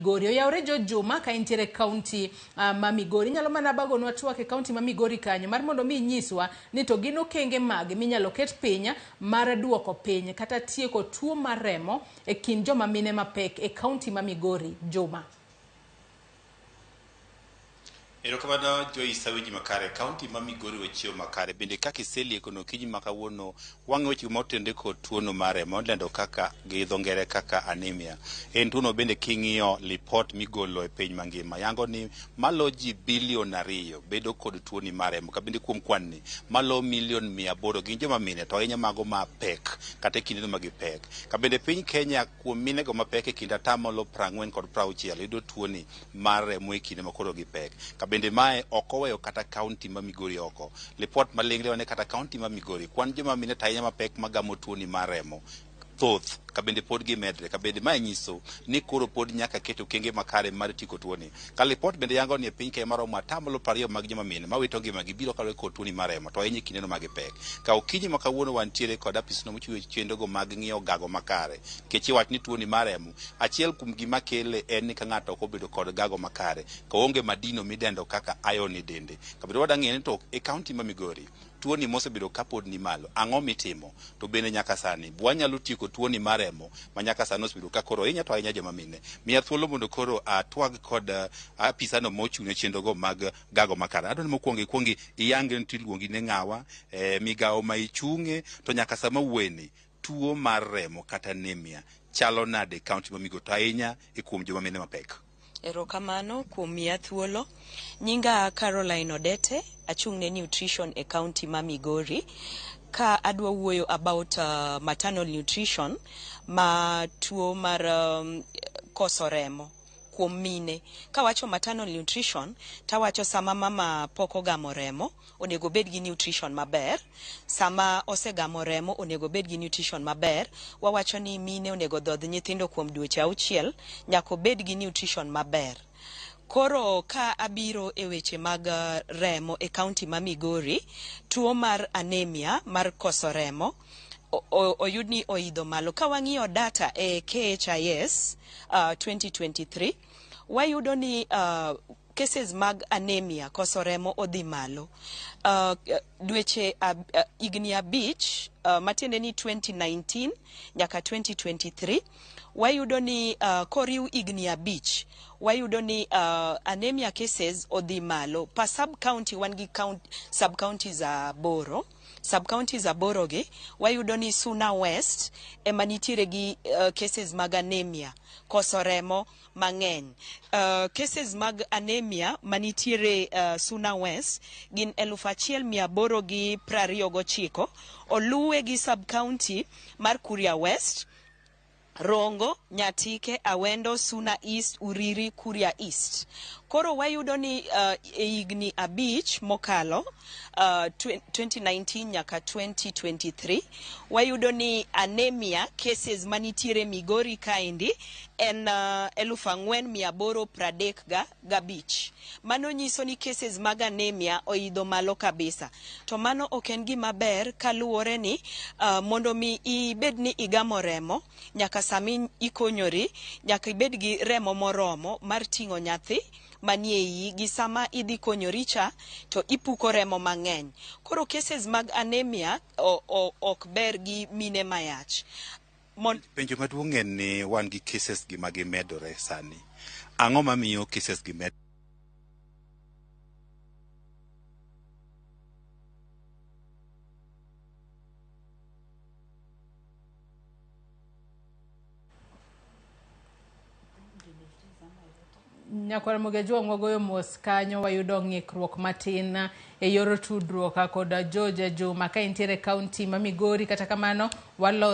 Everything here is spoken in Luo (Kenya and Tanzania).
Migori. Oyawore George Juma ka intiere kaunti ma Migori. Inyalo mana bagonwa twak e kaunti ma Migori kanyo mar mondo mi inyiswa ni to gin okenge mage minyalo ket piny mar duoko piny kata tieko tuo mar remo e kind joma mine mapek e kaunti ma Migori. Juma. Erokamano Joyce awinji makare. Kaunti ma Migori wachiewo makare. Bende kaka iseliekono okinyi ma kawuono wang'e weche motenore kod tuono mar remo ilendo kaka gi dho ngere kaka anemia. En tuono bende king'iyo lipot migolo e piny mangima yango ni malo ji bilion 2 bedo kod tuoni mar remo. Ka bende kuom kwan ni malo milion 800 gin joma mine to ahinya mago mapek kata e kindeno ma gipek. Ka bende piny Kenya kuom minego mapek e kind atamalo 40 kod 60 yudo tuoni mar remo e kinde ma koro gipek. Ka bende mae ok oweyo kata kaunti ma Migori oko. Lipot maling' lewa ne kata kaunti ma Migori kwan joma mine to ahinya mapek magamo tuoni mar remo thoth ka bende pod gimedre. Ka bende mae nyiso ni koro pod nyaka ket okenge makare mar tieko tuoni. Ka lipot bende yango ni e piny Kenya maromo atamalo 20 mag joma mine mawito ngimagi biro kaluwore kod tuoni mar remo to ahinya e kindeno ma gipek. Ka okinyi ma kawuono wantiere kod apisno mochiwo chenrogo mag ng'iyo gago makare. Nikech iwach ni tuoni mar remo achiel kuom gima kele en ni ka ng'ato ok obedo kod gago makare, ka oonge madino midendo kaka iron e dende. Kabedo wadwa ng'eyo ni to e kaunti ma Migori tuoni mosebedo kapod ni malo, ang'o mitimo? To bende nyaka sani wanyalo tieko tuoni mar remo ma nyaka sani osebedo ka koro hinya to ahinya joma mine. Miya thuolo mondo koro atwag kod apisano mochung' ne chenrogo mag gago makare. Adwa ni mokwongo ikwongi iyangri ni tiluongi ne ng'awa, migawo ma ichung'e, to nyaka sama wuoyeni tuo mar remo kata anemia chalo nade e kaunti ma Migori to ahinya e kuom joma mine mapek? Erokamano kuom miya thuolo. Nyinga Caroline Odete, achung' ne nutrition e kaunti ma Migori. Ka adwa wuoyo about maternal nutrition ma tuo mar koso remo kuom mine. Kawacho maternal nutrition, tawacho sama mama pok ogamo remo, onego obed gi nutrition maber. Sama osegamo remo, onego obed gi nutrition maber. Wawacho ni mine onego dhodh nyithindo kuom dweche 6, nyaka obed gi nutrition maber. Koro ka abiro e weche mag remo e kaunti ma Migori, tuo mar anemia mar koso remo oyud ni oidho malo. Ka wang'iyo data e KHIS 2023, wayudo ni cases mag anemia koso remo odhi malo. Dweche higni 5 matiende ni 2019 nyaka 2023, wayudo ni koriw higni 5 wayudo ni anemia cases odhi malo. Pa sub county wan gi sub counties 8. Sub counties 8 gi wayudo ni Suna West ema nitiere gi cases mag anemia koso remo mang'eny. Cases mag anemia manitiere Suna West gin 1829, oluwe gi sub county mar Kuria West, Rongo, Nyatike, Awendo, Suna East, Uriri, Kuria East. Koro wayudo ni e higni 5 mokalo, 2019 nyaka 2023, wayudo ni anemia cases manitiere Migori kaendi en 4835. Mano nyiso ni cases mag anemia oidho malo kabisa. To mano ok en gima ber kaluwore ni mondo mi ibed ni igamo remo, nyaka sami ikonyori, nyaka ibed gi remo moromo mar ting'o nyathi manie iyi, gi sama idhi konyori cha to ipuko remo mang'eny. Koro cases mag anemia ok ber gi mine mayach. Penjo maduong' en ni wan gi cases gi ma gimedore sani. Ang'o mamiyo cases gi medore? Nyakwar Mogejuang' wagoyo mos kanyo, wayudo ng'ikruok matin e yor tudruok kod George Juma ka intiere kaunti ma Migori. Kata kamano walos